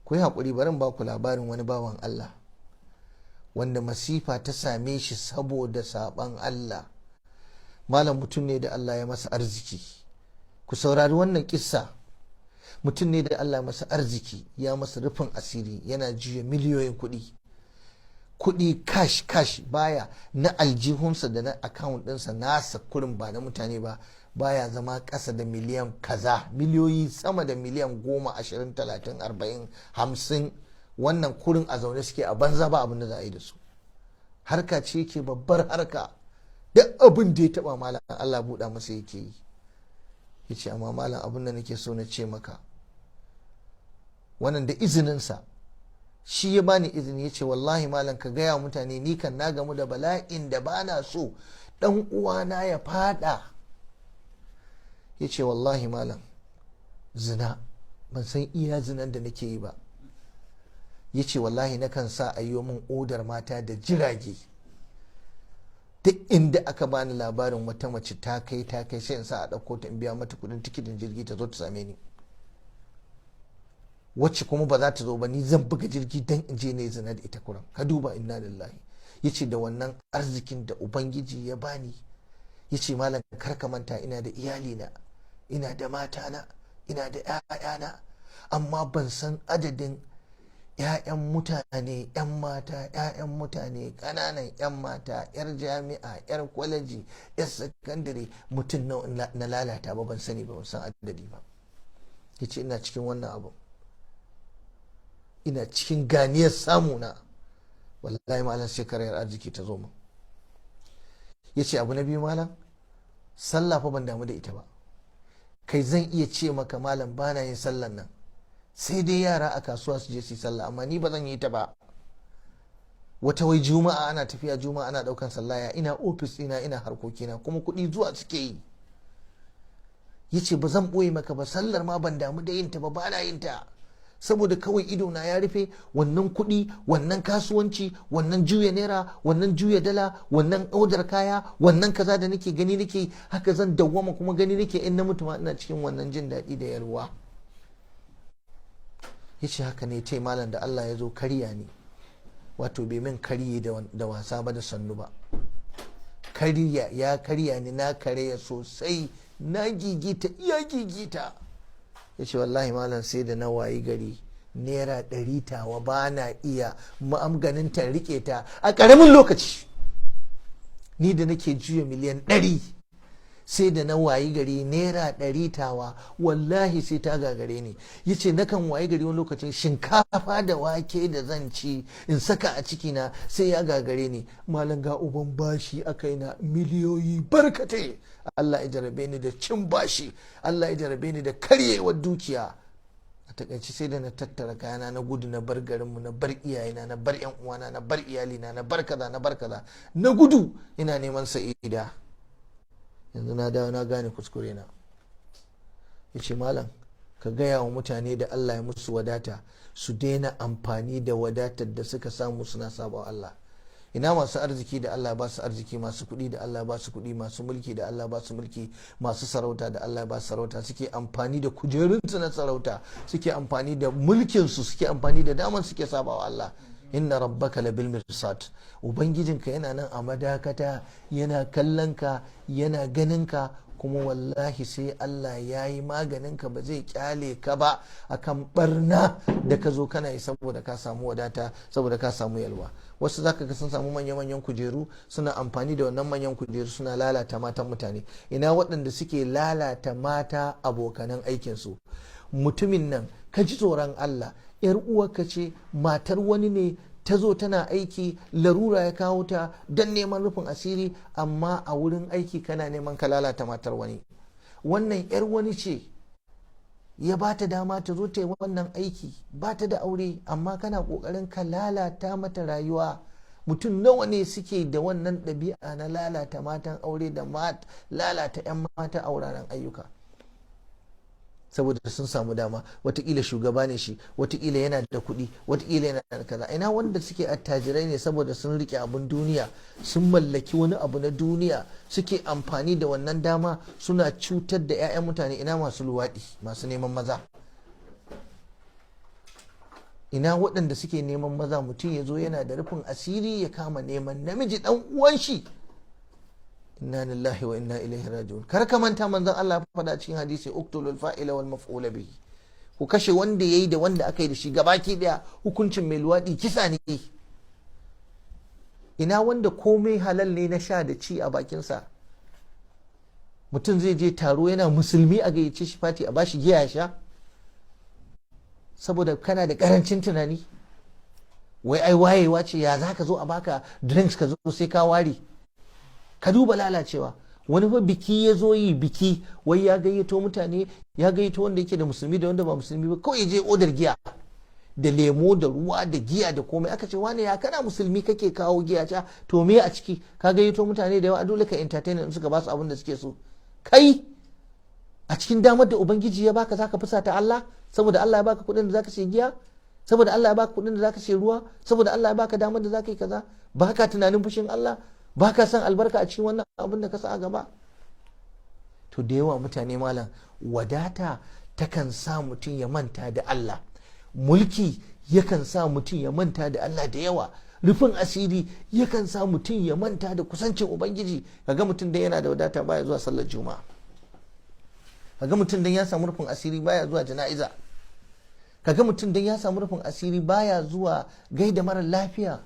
Ku yi haƙuri, barin ba ku labarin wani bawan Allah wanda masifa ta same shi saboda saɓan Allah. Malam, mutum ne da Allah ya masa arziki. Ku saurari wannan kissa. Mutum ne da Allah ya masa arziki, ya masa rufin asiri, yana juya miliyoyin kuɗi, kuɗi cash cash, baya na aljihunsa da na account ɗinsa nasa kurin, ba na mutane ba, baya zama ƙasa da miliyan kaza, miliyoyi sama da miliyan 10, 20, 30, 40, 50. Wannan kurin a zaune suke a banza, ba abin da za a yi da su. Harka ce yake, babbar harka. Duk abin da ya taba, malam, Allah buɗa masa yake yi. Ya ce, amma malam, abin da nake so na ce maka, wannan da izininsa, shi ya bani izini. Ya ce, wallahi malam, ka gaya mutane, ni kan na gamu da bala'in da ba na so dan uwana ya fada. Ya ce, wallahi malam, zina, ban san iya zinan da nake yi ba. Ya ce, wallahi nakan sa a yi min odar mata da jirage. Duk inda aka bani labarin wata mace ta kai ta kai, sai in sa a ɗauko ta, in biya mata kudin tikitin jirgi, ta zo ta same ni. Wacce kuma ba za ta zo ba, ni zan buga jirgi don in je ne zina da ita kuran. Ka duba, inna lillahi. Ya ce, da wannan arzikin da Ubangiji ya bani, ya ce, malam, kar ka manta ina da iyalina, ina da matana, ina da 'ya'yana, amma ban san adadin 'ya'yan mutane, 'yan mata, 'ya'yan mutane, ƙananan 'yan mata, 'yar jami'a, 'yar kwaleji, 'yar sakandare, mutum na lalata ba, ban sani ba, ban san adadi ba. Ya ce, ina cikin wannan abu, ina cikin ganiyar samuna, wallahi malam, sai karayar arziki ta zo min. Ya ce, abu na biyu malam, sallah fa ban damu da ita ba. Kai, zan iya ce maka malam, bana yin sallan nan, sai dai yara a kasuwa su je su yi sallah, amma ni ba zan yi ta ba. Wata wai Juma'a, ana tafiya Juma'a, ana daukan sallaya, ina ofis ina, ina harkokina, kuma kuɗi zuwa suke yi. Yace, ba zan ɓoye maka ba, sallar ma ban damu da yin ta ba, ba na yin ta, saboda kawai ido na ya rufe wannan kuɗi, wannan kasuwanci, wannan juya naira, wannan juya dala, wannan odar kaya, wannan kaza da nake gani nake, haka zan dawwama, kuma gani nake in na mutu ma ina cikin wannan jin daɗi da yalwa. Yace, haka ne ce malam, da Allah ya zo karya ne, wato bai min karye da wasa ba, da sannu ba, karya ya karya ni, na karya sosai, na gigita, iya gigita. Ya ce, wallahi malam, sai da na wayi gari ₦100 tawa ba na iya ma'amganin ta rike ta a ƙaramin lokaci. Ni da nake juya miliyan 100, sai da na wayi gari ₦100 tawa wallahi sai ta gagare ni. Ya ce, nakan wayi gari wani lokacin shinkafa da wake da zan ci in saka a cikina sai ya gagare ni. Malam, ga uban bashi a kaina, miliyoyi barkatai. Allah ya jarabe ni da cin bashi, Allah ya jarabe ni da karyewar dukiya. A takaice, sai da na tattara kayana na gudu, na bar garinmu, na bar iyayena, na bar yan uwana, na bar iyalina, na bar kaza, na bar kaza, na gudu ina neman sa'ida. Yanzu na dawo, na gane kuskure na. Ya ce, malam, ka gaya wa mutane da Allah ya musu wadata su daina amfani da wadatar da suka samu suna saba Allah. Ina masu arziki da Allah ba su arziki, masu kuɗi da Allah ba su kuɗi, masu mulki da Allah ba su mulki, masu sarauta da Allah ba su sarauta, suke amfani da kujerunsu na sarauta, suke amfani da mulkinsu, suke amfani da damar, suke saba wa Allah? Inna rabbaka labil mirsad. Ubangijinka yana nan a madakata, yana kallon ka, yana ganin ka, kuma wallahi sai Allah ya yi maganin ka, ba zai kyale ka ba akan barna da ka zo kana yi saboda ka samu wadata, saboda ka samu yalwa. Wasu zaka ga sun samu manya-manyan kujeru, suna amfani da wannan manyan kujeru suna lalata matan mutane. Ina waɗanda suke lalata mata abokanan aikinsu? Mutumin nan, ka ji tsoron Allah. Yar uwarka ce, matar wani ne, ta zo tana aiki, larura ya kawo ta don neman rufin asiri, amma a wurin aiki kana neman ka lalata matar wani. Wannan yar wani ce, ya ba ta dama ta zo ta yi wannan aiki, ba ta da aure, amma kana kokarin ka lalata mata rayuwa. Mutum nawa ne suke da wannan ɗabi'a na lalata matan aure da lalata 'yan mata a wuraren ayyuka saboda sun samu dama? Watakila shugaba ne shi, watakila yana da kuɗi, watakila yana da kaza. Ina wanda suke attajirai ne, saboda sun rike abun duniya, sun mallaki wani abu na duniya, suke amfani da wannan dama suna cutar da 'ya'yan mutane? Ina masu luwaɗi, masu neman maza? Ina waɗanda suke neman maza? Mutum ya zo yana da rufin asiri, ya kama neman namiji ɗan uwan shi. Inna lillahi wa inna ilaihi raji'un. Kar ka manta, manzon Allah ya faɗa cikin hadisi: "Uqtulul fa'ila wal maf'ula bihi." Ku kashe wanda yayi da wanda aka yi da shi gabaki daya. Hukuncin mai luwaɗi kisa ne. Ina wanda komai halal ne na sha da ci a bakinsa? Mutum zai je taro yana musulmi, a gayyace shi party, a bashi giya ya sha, saboda kana da karancin tunani, wai ai wayewa ce. Ya za ka zo a baka drinks, ka zo sai ka ware? Ka duba lalacewa. Wani fa biki ya zo yi, biki, wai ya gayyato mutane, ya gayyato wanda yake da musulmi da wanda ba musulmi ba, kawai je odar giya da lemo da ruwa da giya da komai. Aka ce, "Wane, ya kana musulmi kake kawo giya?" Ca, "To me a ciki? Ka gayyato mutane da yawa, dole ka entertain in suka ba su abin da suke so." Kai, a cikin damar da Ubangiji ya baka, zaka fusata Allah saboda Allah ya baka kuɗin da zaka sai giya, saboda Allah ya baka kuɗin da zaka sai ruwa, saboda Allah ya baka damar da zaka yi kaza? Baka tunanin fushin Allah? Baka san albarka a cikin wannan abin da ka sa a gaba? To, da yawa mutane, malam, wadata takan sa mutum ya manta da Allah. Mulki yakan sa mutum ya manta da Allah da yawa. Rufin asiri yakan sa mutum ya manta da kusancin Ubangiji. Kaga mutum dan yana da wadata baya zuwa sallar Juma'a. Kaga mutum dan ya samu rufin asiri baya zuwa jana'iza. Kaga mutum dan ya samu rufin asiri baya zuwa gaida mara lafiya.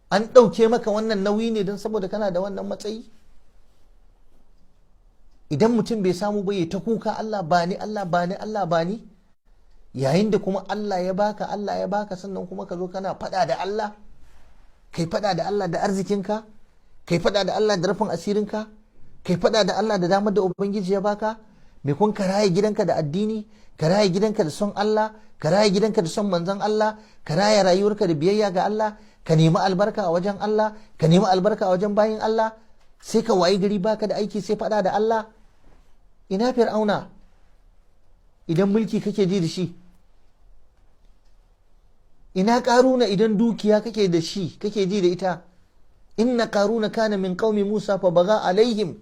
An ɗauke maka wannan nauyi ne don saboda kana da wannan matsayi? Idan mutum bai samu ba, ya ta kuka, "Allah bani, Allah bani, Allah bani," yayin da kuma Allah ya baka. Allah ya baka, sannan kuma ka zo kana faɗa da Allah. Kai faɗa da Allah da arzikinka, kai faɗa da Allah da rufin asirinka, kai faɗa da Allah da damar da Ubangiji ya baka. Me kun ka raye gidanka da addini, ka raye gidanka da son Allah, ka raye gidanka da son manzon Allah, ka raye rayuwarka da biyayya ga Allah, ka nemi albarka a wajen Allah, ka nemi albarka a wajen bayin Allah, sai ka wayi gari baka da aiki sai faɗa da Allah. Ina Fir'auna idan mulki kake ji da shi? Ina Karuna idan dukiya kake da shi, kake ji da ita? "Inna Qaruna kana min qaumi Musa fa baga alaihim."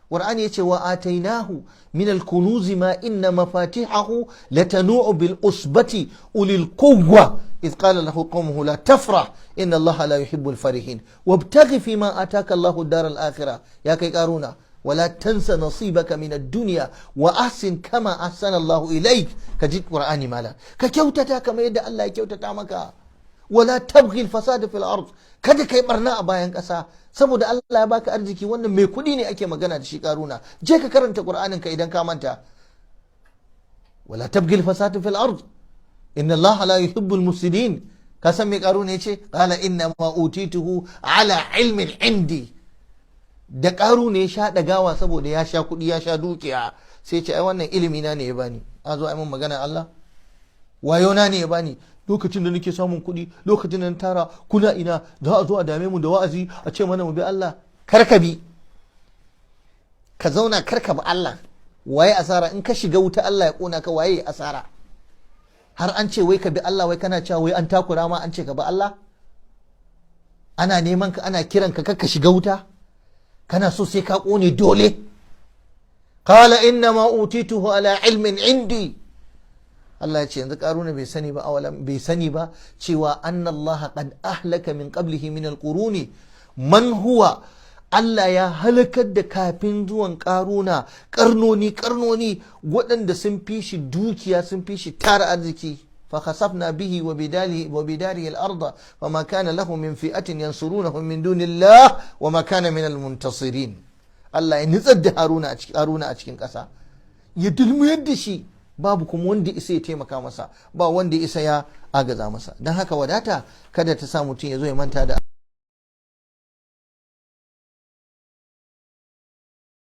Qur'ani yace: "Wa atainahu min al-kunuz ma inna mafatihahu latanu'u bil usbati ulil quwwa idh qala lahu qaumuhu la tafrah inna Allaha la yuhibbul farihin wabtaghi fima ataka Allahu ad-dar al-akhirah." Ya kai Karuna, "wala tansa nasibaka min ad-dunya wa ahsin kama ahsana Allahu ilaik." Ka ji Qur'ani, mala, ka kyautata kamar yadda Allah ya kyautata maka. "Wala tabghi al-fasada fil ard." Kada kai barna a bayan ƙasa saboda Allah ya baka arziki. Wannan mai kuɗi ne ake magana da shi, Karuna. Je ka karanta Qur'anin ka idan ka manta. "Wala tabghi al-fasada fil ard inna Allaha la yuhibbul mufsidin." Ka san me Karuna yace? "Qala inna ma utituhu ala ilmin indi." Da Karuna ya sha ɗagawa saboda ya sha kuɗi, ya sha dukiya, sai ce, "Ai wannan ilimi na ne ya bani. A zo ai mun magana Allah, wayo na ne ya bani. Lokacin da nake samun kuɗi, lokacin da na tara, kuna ina? Za a zo a dame mu da wa'azi, a ce mana mu bi Allah." Kar ka bi, ka zauna, kar ka bi Allah. Waye asara? In ka shiga wuta Allah ya kona ka, waye asara? Har an ce wai ka bi Allah, wai kana cewa wai an takura ma an ce ka bi Allah. Ana neman ka, ana kiran ka ka shiga wuta, kana so sai ka kone dole. "Qala inna ma utituhu ala ilmin indi." Allah ya ce, yanzu Karuna bai sani ba, awalam bai sani ba cewa annallaha qad ahlaka min qablihi min alquruni man huwa. Allah ya halakar da kafin zuwan Karuna karnoni karnoni, waɗanda sun fi shi dukiya, sun fi shi tara arziki. "فخسفنا به وبداره الأرض فما كان له من فئة ينصرونه من دون الله وما كان من المنتصرين." Allah ya nitsar da Haruna a cikin ƙasa, ya dulmuyar da shi, babu kuma wanda isa ya taimaka masa, ba wanda isa ya agaza masa. Don haka wadata kada ta sa mutum ya zo ya manta da